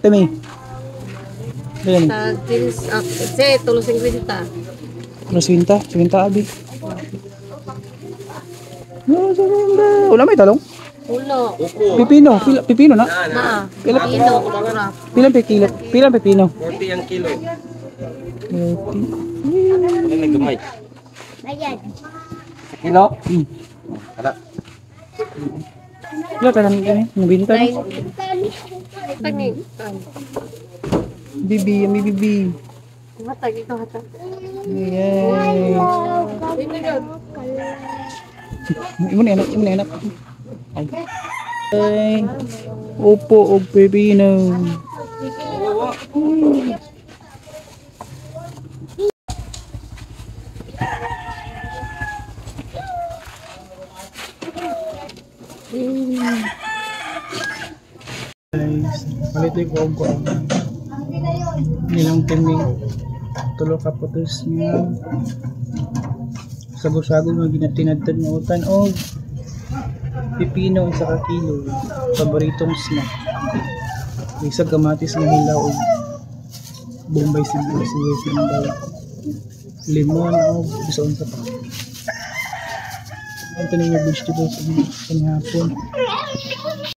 Tami. Dali. Sa jeans, ah, kasi tulo 50. Pero 50, 50 abi. No, 50. Wala may talong. Ulo. Pipino, pila, pipino na. Na. Pila, Pino, okra. pila kilo, pila pipino. 40 ang kilo. 40. Ano nagumay? Bayad. Sa kilo? Hala. Pila ka lang kami, nabinta ni. Tagi. Bibi, ami bibi. Hatag, ikaw hatag. Yay. Imo ni anak, imo ni anak. Ay. Ay. Opo og pipino. Guys, palit ko og kuan. Nilang kami tulo ka putos nga sago-sago nga ginatinadtad nga utan og pipino isa ka kilo, paboritong snack, isa kamatis nga hilaw og bombay, sibuyas, sibuyas bombay, limon og bisa unsa pa. Ang taning nga vegetables og kanihapon.